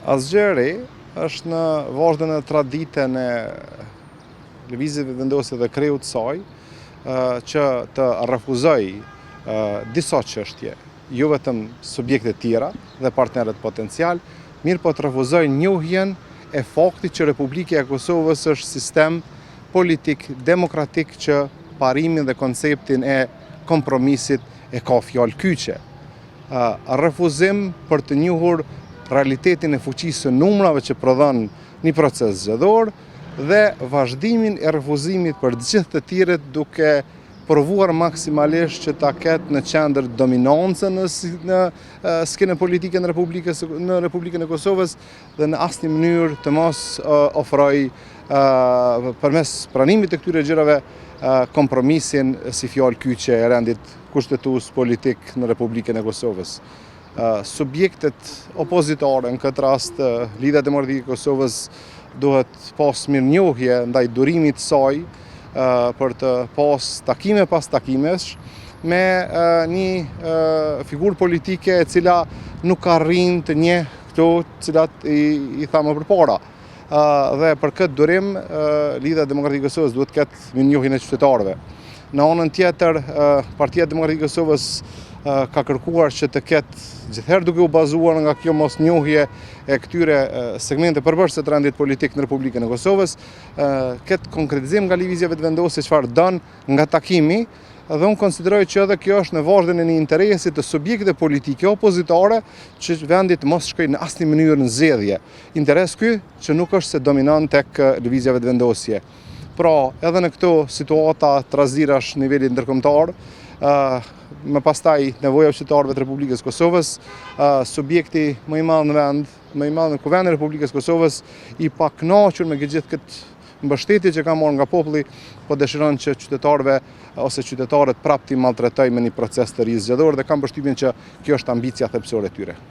Asgjë e re, është në vazhdën e traditën e Lëvizjes Vetëvendosje dhe kreut të saj, që të refuzojë disa çështje, jo vetëm subjektet tjera dhe partnerët potencial, mirëpo të refuzojë njohjen e faktit që Republika e Kosovës është sistem politik demokratik që parimin dhe konceptin e kompromisit e ka fjalë kyçe. Refuzim për të njohur realitetin e fuqisë së numrave që prodhon një proces zgjedhor dhe vazhdimin e refuzimit për të gjithë të tjerët duke provuar maksimalisht që ta ketë në qendër dominancën në, në skenën politike në Republikës në Republikën e Kosovës dhe në asnjë mënyrë të mos ofrojë përmes pranimit të këtyre gjërave kompromisin si fjalë kyçe e rendit kushtetues politik në Republikën e Kosovës. Subjektet opozitare, në këtë rast Lidhja Demokratike e Kosovës, duhet pas mirënjohje ndaj durimit të saj për të pas takime pas takimesh me një figurë politike e cila nuk arrin të njeh këto të cilat i, i thamë më përpara. Dhe për këtë durim, Lidhja Demokratike e Kosovës duhet të ketë mirënjohjen e qytetarëve. Në anën tjetër, Partia Demokratike e Kosovës ka kërkuar që të ketë gjithherë duke u bazuar nga kjo mosnjohje e këtyre segmente përbërëse të rendit politik në Republikën e Kosovës, këtë konkretizim nga Lëvizja Vetëvendosje çfarë don nga takimi, dhe unë konsideroj që edhe kjo është në vazhdën e një interesi të subjekteve politike opozitare që vendi të mos shkojë në asnjë mënyrë në zgjedhje. Interes ky që nuk është se dominon tek Lëvizja Vetëvendosje. Pra, edhe në këto situata trazirash në nivelit ndërkombëtar, më pastaj nevoja e qytetarëve të Republikës së Kosovës, subjekti më i madh në vend, më i madh në Kuvendin e Republikës së Kosovës, i pakënaqur me gjithë këtë mbështetje që ka marrë nga populli, po dëshiron që qytetarëve ose qytetarët prapë t'i maltretojë me një proces të ri zgjedhor dhe kam përshtypjen që kjo është ambicia thelbësore e tyre.